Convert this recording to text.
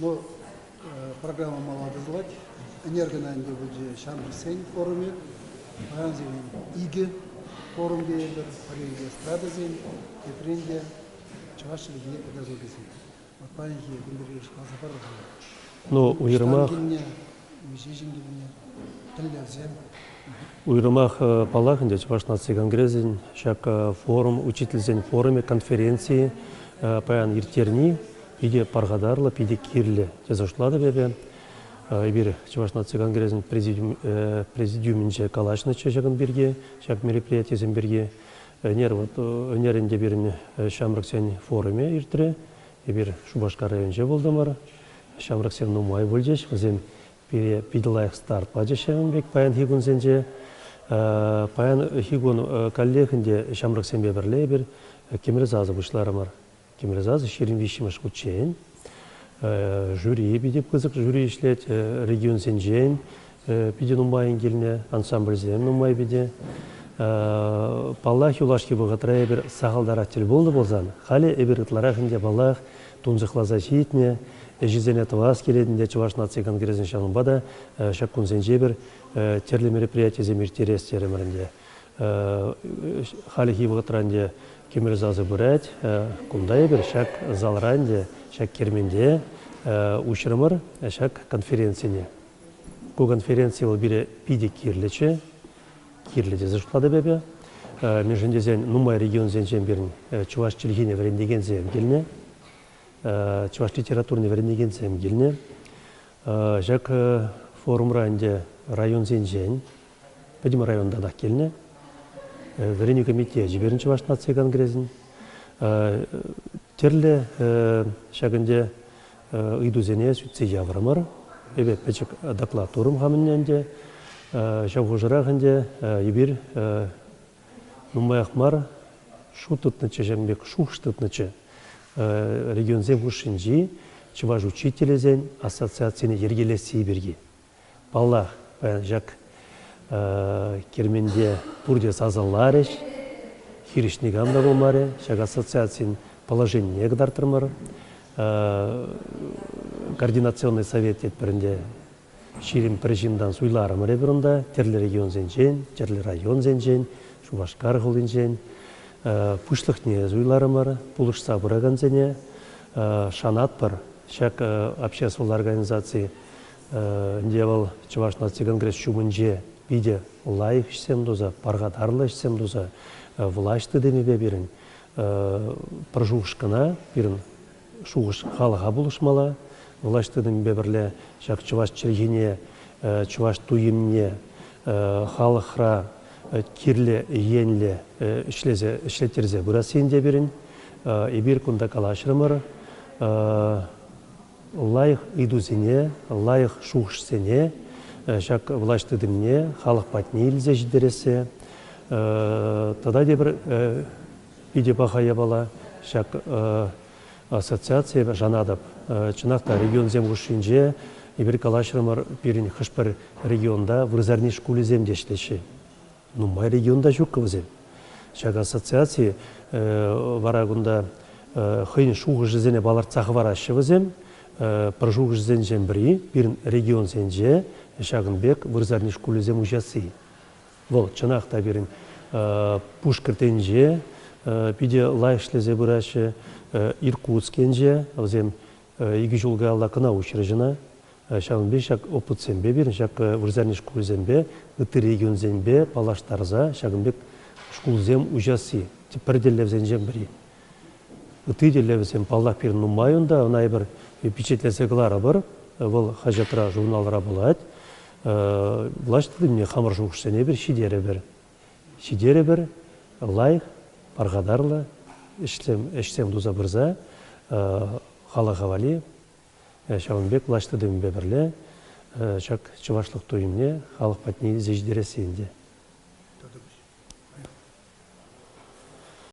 Ну, программа мала тӑсӑлать. Ӗнер кӑна ӗнтӗ пулчӗ ҫамрӑксен форумӗ. Паян сирӗн икӗ форум тейӗпӗр. Пӗринче эстрадӑсен, тепринче чӑваш чӗлхине педагогӗсен. Вот паянхи кун пирки каласа парӑр-ха. Ну, уйрӑмах килнӗ, миҫе ҫын килнӗ, тӗллевсем. Уйрӑмах, паллах ӗнтӗ, Чӑваш наци конгресӗн ҫак форум, учительсен форумӗ, конференцийӗ паян ирттерни питӗ пархатарлӑ, питӗ кирлӗ тесе шутлатӑп эпӗ. Эпир Чӑваш наци конгресӗн президиумӗнче калаҫнӑччӗ ҫакӑн пирки, ҫак мероприятисем пирки. Ӗнер вот ӗнер ӗнтӗ пирӗн ҫамрӑксен форумӗ иртрӗ. Эпир Шупашкар районӗнче пултӑмӑр. Ҫамрӑксем нумай пулчӗҫ. Вӗсем пире питӗ лайӑх старт пачӗҫ ҫавӑн пек паянхи кунсенче. Паянхи кун каллех ӗнтӗ ҫамрӑксемпе пӗрле эпир Кӗмӗл сасӑ пуҫларӑмӑр. Кӗмӗл сасӑ 23-мӗш хутчен. Жюри питӗ пысӑк жюри ӗҫлет. Регионсенчен питӗ нумайӑн килнӗ, ансамбльсем нумай питӗ. Паллах, юлашки вӑхӑтра эпир сахалтарах тӗл пулнӑ пулсан, халӗ эпир ытларах ӗнтӗ, паллах, тунсӑхласа ҫитнӗ, ӗҫӗсене тӑвас килет ӗнтӗ Чӑваш наци конгресӗн ҫавӑнпа та ҫак кунсенче эпир тӗрлӗ мероприятисем ирттерес терӗмӗр ӗнтӗ. Хальхи вӑхӑтра ӗнтӗ кӗмӗл сасӑ пырать. Кунта эпир ҫак залра ӗнтӗ, ҫак керменте уҫрӑмӑр ҫак конференцине. Ку конференци вӑл пире питӗ кирлӗччӗ, кирлӗ тесе шутлатӑп эпӗ. Мӗншӗн тесен нумай регионсенчен пирӗн чӑваш чӗлхине вӗрентекенсем килнӗ, чӑваш литературине вӗрентекенсем килнӗ. Ҫак форумра ӗнтӗ районсенчен, пӗтӗм районтанах килнӗ. Вӗренӳ комитечӗ пирӗн Чӑваш наци конгресӗн. Тӗрлӗ ҫак ӗнтӗ ыйтусене сӳтсе яврӑмӑр. Эпӗ пӗчӗк доклад турӑм хамӑнне ӗнтӗ. Ҫав хушӑрах ӗнтӗ эпир нумаях мар шут тытнӑччӗ, ҫавӑн пек шухӑш тытнӑччӗ. Регионсем хушшинчи чӑваш учителӗсен ассоциацине йӗркелесси пирки. Паллах, паян ҫак керменте пурте сасӑларӗҫ, хирӗҫ никам та пулмарӗ. Ҫак ассоциацин положенине кӑтартрӑмӑр. Координационный совет тетпӗр ӗнтӗ. 21 ҫынтан суйларӑмӑр эпир унта, тӗрлӗ регионсенчен, тӗрлӗ районсенчен, Шупашкар хулинчен. Пуҫлӑхне суйларӑмӑр, пулӑшса пыракансене шанатпӑр. Ҫак обществӑлла организаци Ӗнтӗ вӑл Чӑваш наци конгресс ҫумӗнче питӗ лайӑх ӗҫсем туса, пархатарлӑ ӗҫсем туса, влаҫ тытӑмӗпе пирӗн пӗр шухӑш кӑна, пирӗн шухӑш халӑха пулӑшмалла. Влаҫ тытӑмӗпе пӗрле ҫак чӑваш чӗлхине, чӑваш туйӑмне халӑхра кирлӗ енлӗ ӗҫлесе ӗҫлеттерсе пырасси ӗнтӗ пирӗн. Эпир кунта калаҫрӑмӑр. Лайӑх ыйтусене, лайӑх шухӑшсене ҫак влаҫ тытӑмне халӑх патне илсе ҫитерессе тата тепӗр питӗ паха япала ҫак ассоциацие шанатӑп. Чӑнах та регионсем хушшинче эпир калаҫрӑмӑр, пирӗн хӑш-пӗр регионта вырсарни шкулӗсем те ӗҫлеҫҫӗ. Нумай регионта ҫуккӑ вӗсем. Ҫак ассоциаци вара кунта хӑйӗн шухӑшӗсене палӑртса хӑвараҫҫӗ вӗсем. Пӗр шухӑшӗсенчен пӗри пирӗн регионсенче ҫакӑн пек вырсарни шкулӗсем уҫасси. Вӑл чӑнах та пирӗн Пушкӑрт енче питӗ лайӑх ӗҫлесе пыраҫҫӗ. Иркутск енче вӗсем икӗ ҫул каялла кӑна уҫрӗҫ ӑна. Ҫавӑн пек ҫак опытсемпе пирӗн ҫак вырсарни шкулӗсемпе, ытти регионсемпе паллаштарса ҫакӑн пек шкулсем уҫасси пӗр тӗллевсенчен пӗри. Ытти тӗллевсем, паллах, пирӗн нумай унта, ӑна эпир пичетлесе кӑларӑпӑр. Вӑл хаҫатра, журналра пулать. Влаҫ тытӑмне хамӑр шухӑшсене эпир ҫитерӗпӗр. Ҫитерӗпӗр, лайӑх, пархатарлӑ ӗҫсем туса пырса халӑха валли Ҫавӑн пек влаҫ тытӑмӗпе пӗрле ҫак чӑвашлӑх туйӑмне халӑх патне илсе ҫитересси ӗнтӗ.